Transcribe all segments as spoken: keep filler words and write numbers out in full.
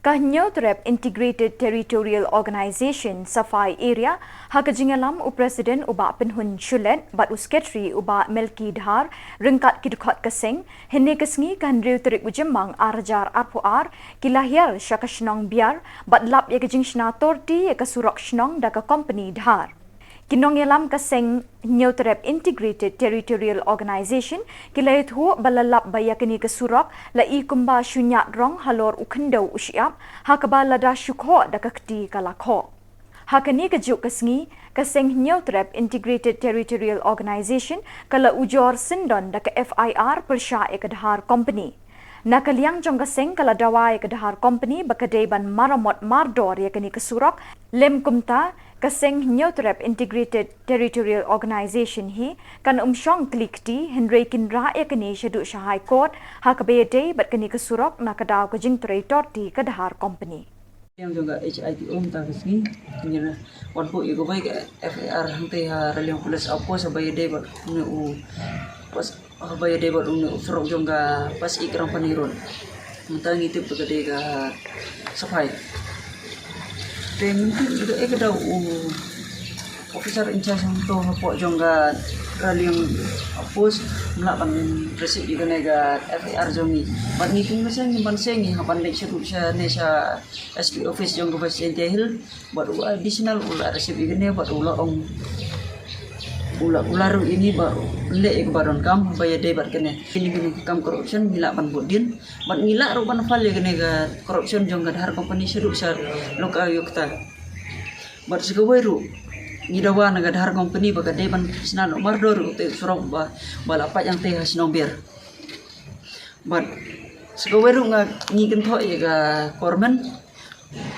Ka Hynñiewtrep Integrated Territorial Organization, Safai Area, ha ka jingïalam u President u Bah Pynhun Shulet bad u Secretary u Bah Melki Dhar, ryngkat ki dkhot ka seng, hynne ka sngi ka hynriew tarik u Jymmang ar hajar arphew ar, ki la hiar sha ka shnong Biar bad lap ïa ka jingshna torti ïa ka surok shnong da ka kompani Dhar. Ki nongïalam ka seng Hynñiewtrep Integrated Territorial Organization ki la ïathuh ba la lap ba ïa kane ka surok la i kumba shu ñiad rong halor u khyndew u shyiap, ha kaba lada shu khoh da ka kti ka la khoh. Ha kane ka juk ka sngi, ka seng Hynñiewtrep Integrated Territorial Organization ka la ujor syndon da ka F I R pyrshah ïa ka Dhar Company. Na ka liang jong ka seng ka la dawa ïa ka Dhar Company ba ka dei ban maramot mardor ïa kane ka surok, lym kumta, ka seng Hynñiewtrep Integrated Territorial Organization hi kan ym shong kli kti, hynrei kin rah ïa kane shaduh sha High Court, ha kaba ïadei bad kane ka surok na ka daw ka jingtrei torti ka Dhar Company. Liang jong ka H I T O mynta ka sngi, ngi la wan buh ïa kawei ka F I R hangtei ha Raliang Police Outpost haba ïadei bad une u, pas, haba ïadei bad une u surok jong ka Pas Ïa Krang Pani Road. Mynta ngi tip ba ka dei ka Safai. Te mynta ka dei ka daw u officer in charge hangto hapoh jong ka Raliang Outpost, mlak ban receive ïa kane ka F I R jong ngi. Bad ngi kum ka seng ngi ban seng ngi ha ban leit sha, sha ne sha S P office jong ka West Jaintia Hills. Bad u additional u la receive ïa kane bad u la ong, u la, u la ruh ïa ngi ba leh ïa kaba donkam ba ïadei bad kane. Kine, kine ki kam corruption ngi lah ban bud dien. Bad ngi lah ruh ban file ïa kane ka corruption jong ka Dhar Company shaduh sha Lokayukta. Bad sa kawei ruh ngi dawa na ka Dhar Company ba ka dei ban shna noh mardor ïa utei u surok ba, ba la pait hangtei ha shnong Biar. Bad sa kawei ruh nga, ngi kynthoh ïa ka government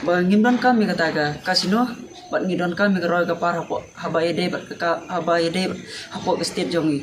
ba ngim donkam ïa kata ka casino, bad ngi donkam ïa ka roi ka par hapoh, haba ïadei bad ka, ka, haba ïadei bad hapoh ka state jong ngi.